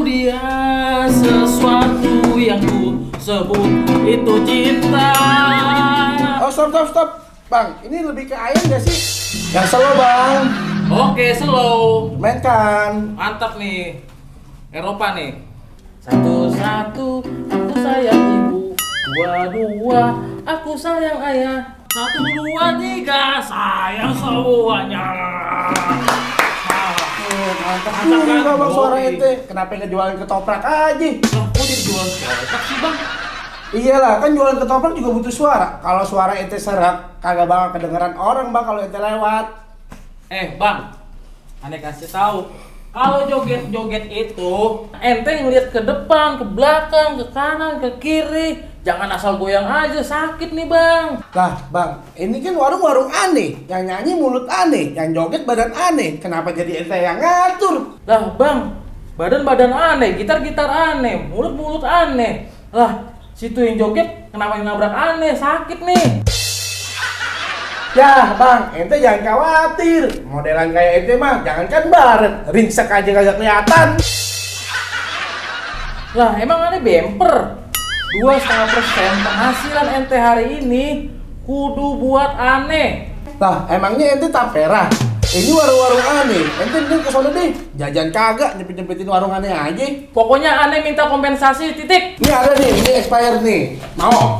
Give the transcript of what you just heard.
dia sesuatu yang ku sebut itu cinta. Oh, stop. Bang, ini lebih ke ayam gak sih? Yang slow, Bang. Oke, slow. Mainkan. Mantap nih. Eropa nih. Satu-satu, aku sayang ibu. Dua-dua, aku sayang ayah. 1, 2, 3, sayang semuanya. Mantap juga Bang suara ente. Kenapa nggak jualan ketoprak aja? Lah, kok jadi jual ketoprak sih, Bang? Iyalah, kan jualan ketoprak juga butuh suara. Kalau suara ente serak, kagak bakal kedengeran orang Bang kalau ente lewat. Bang, aneh kasih tahu. Kalau joget-joget itu, ente ngeliat ke depan, ke belakang, ke kanan, ke kiri. Jangan asal goyang aja, sakit nih, Bang. Lah, Bang, ini kan warung-warung aneh. Yang nyanyi mulut aneh, yang joget badan aneh. Kenapa jadi ente yang ngatur? Lah, Bang, badan-badan aneh, gitar-gitar aneh, mulut-mulut aneh. Lah, situ yang joget kenapa yang nabrak aneh, sakit nih. Ya, Bang, ente jangan khawatir. Modelan kayak ente mah jangankan baret, ringsek aja kagak kelihatan. Lah, emang aneh bemper. 2,5% penghasilan ente hari ini kudu buat aneh. Lah, emangnya ente tapera? Ini warung-warung aneh. Ente mending kesana deh. Jajan kagak, nyempit-nyempitin warung aneh aja. Pokoknya aneh minta kompensasi, titik. Ini ada nih, ini expired nih. Mau?